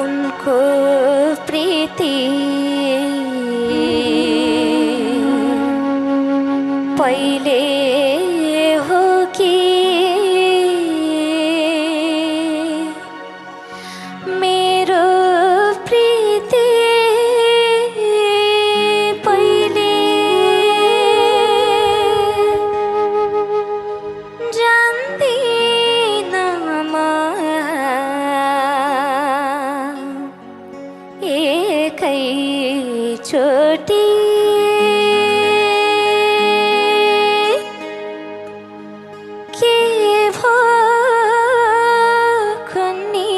उनको प्रीति पहिले हो कि मेरो प्रीति पहिले जान्दिन म एकैचोटि के भो कुन्नी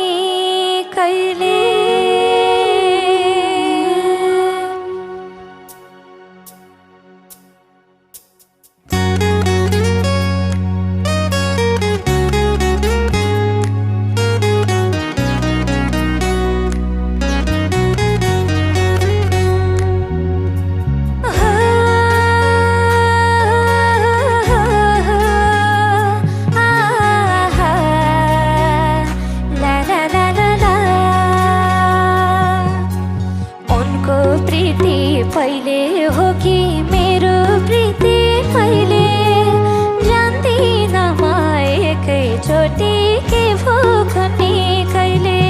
कहिले पहिले हो कि मेरो प्रीति पहिले जान्दिन म एकैचोटि के भो कुन्नी कहिले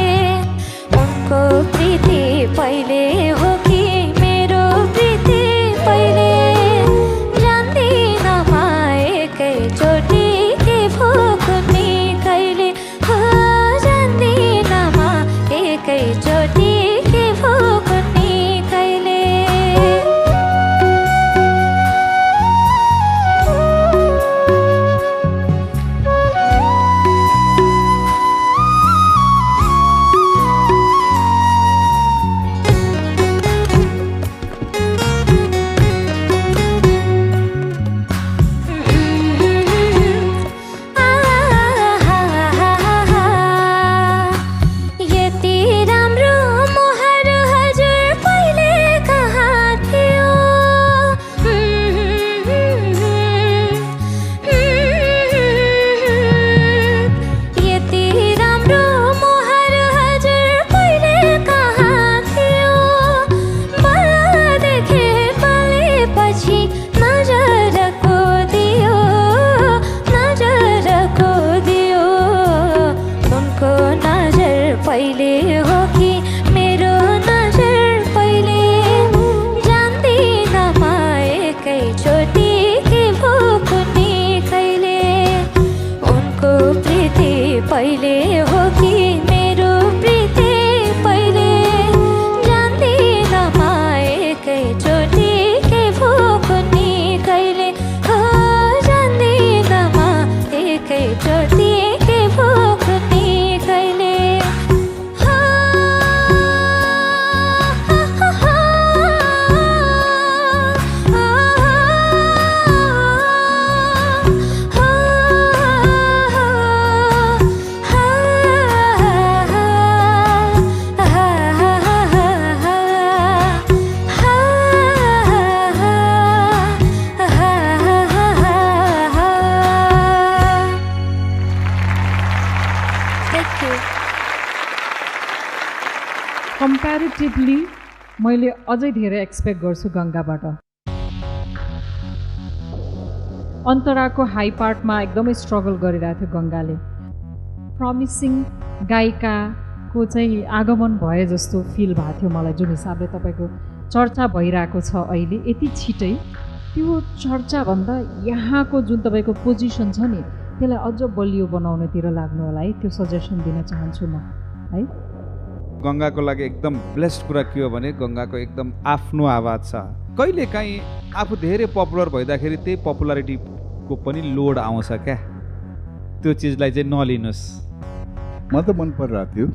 उनको प्रीति पहिले हो कि मेरो प्रीति पहिले जान्दिन म एकैचोटि के भो कुन्नी कहिले हो जान्दिन म एकैचोटि के भो कुन्नी कहिले पहिले हो कि मेरो नजर पहिले जान्दिन म एकैचोटि के भो कुन्नी कहिले उनको प्रीति पहिले हो कि मेरो प्रीति पहिले जान्दिन म एकैचोटि के भो कुन्नी कहिले हो जान्दिन म एकैचोटि के भो कुन्नी कहिले कम्प्यारिटिभली मैले अझै धेरै एक्सपेक्ट गर्छु गङ्गाबाट। अन्तराको हाई पार्टमा एकदमै स्ट्रगल गरिरहेको थियो गङ्गाले। प्रमिसिङ गायिकाको चाहिँ आगमन भए जस्तो फिल भएको थियो मलाई, जुन हिसाबले तपाईँको चर्चा भइरहेको छ अहिले यति छिटै। त्यो चर्चाभन्दा यहाँको जुन तपाईँको पोजिसन छ नि त्यसलाई अझ बलियो बनाउनेतिर लाग्नु होला है, त्यो सजेसन दिन चाहन्छु म है। गङ्गाको लागि एकदम ब्लेस्ड कुरा के हो भने गङ्गाको एकदम आफ्नो आवाज छ। कहिलेकाहीँ आफू धेरै पपुलर भइदाखेरि त्यही पपुलारिटीको पनि लोड आउँछ क्या, त्यो चिजलाई चाहिँ नलिनुहोस्। म त मन परिरहेको थियो,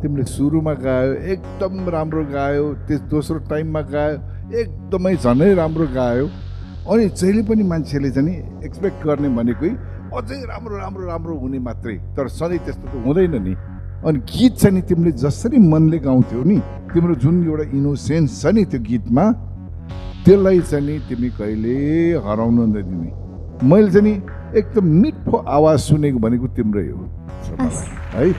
तिमीले सुरुमा गायो एकदम राम्रो गायो, त्यस दोस्रो टाइममा गायो एकदमै झनै राम्रो गायो, अनि जहिले पनि मान्छेले चाहिँ एक्सपेक्ट गर्ने भनेकै अझै राम्रो राम्रो राम्रो हुने मात्रै, तर सधैँ त्यस्तो त हुँदैन नि। अनि गीत चाहिँ नि तिमीले जसरी मनले गाउँथ्यौ नि, तिम्रो जुन एउटा इनोसेन्स छ नि त्यो गीतमा, त्यसलाई चाहिँ नि तिमी कहिले हराउनु नदिने। मैले चाहिँ नि एकदम मिठो आवाज सुनेको भनेको तिम्रै हो है।